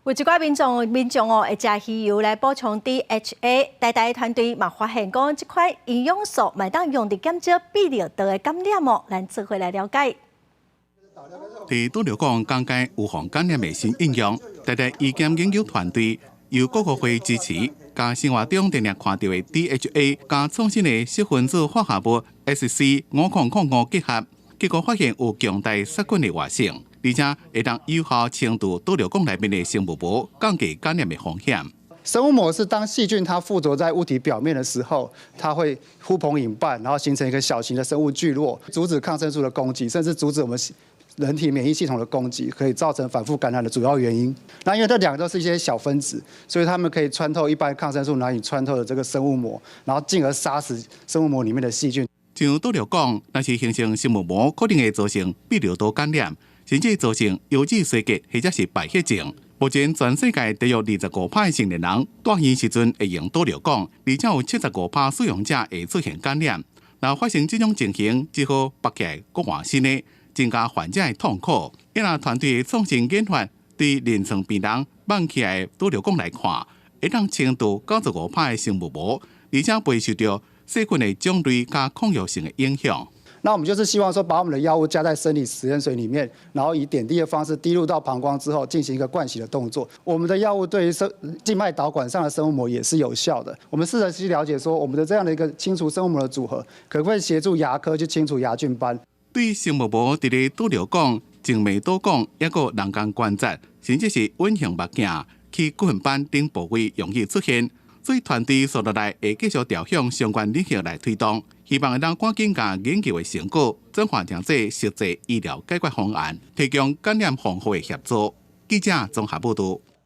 有一寡民眾哦，會食魚油來補充 DHA。台大團隊嘛發現講，這款營養素會當用佇減少泌尿道的感染哦，咱做伙來了解。佇導尿管降低預防感染的新應用，台大醫檢研究團隊由國合會支持，將生活中定定看著的 DHA 佮創新的小分子化合物 SC5005結合，結果發現有強大殺菌的活性，而且會當有效清除導尿管內面的生物膜，降低感染的風險。生物膜是當細菌它附着在物體表面的時候，它會呼朋引伴，然後形成一個小型的生物聚落，阻止抗生素的攻擊，甚至阻止我們人體免疫系統的攻擊，可以造成反覆感染的主要原因。那因為這兩個都是一些小分子，所以它們可以穿透一般抗生素難以穿透的這個生物膜，然後進而殺死生物膜裡面的細菌。像導尿管，若是形成生物膜，可能會造成泌尿道感染，甚至造成腰子衰竭或者是敗血症。目前全世界大約25%的成年人大嬰時陣會用導尿管，而且有75%使用者會出現感染。若發生這種情形，只好拔起來閣換新的，增加患者的痛苦。因為團隊創新研發，對臨床病人放起來導尿管來看，會當清除95%的生物膜，而且袂受著細菌的種類佮抗藥性的影響。那我們就是希望說，把我們的藥物加在生理食鹽水裡面，然後以點滴的方式滴入到膀胱之後，進行一個灌洗的動作。我們的藥物對於生靜脈導管上的生物膜也是有效的。我們試著去了解說，我們的這樣的一個清除生物膜的組合，可不可以協助牙科去清除牙菌斑？對生物膜佇咧導尿管、靜脈導管，抑閣人工關節，甚至是隱形目鏡、去骨粉斑等部位容易出現。所以團隊紲落來會繼續朝向相關領域來推動，希望會當趕緊共研究的成果轉化成做實際醫療解決方案，提供感染防護的協助。記者綜合報導。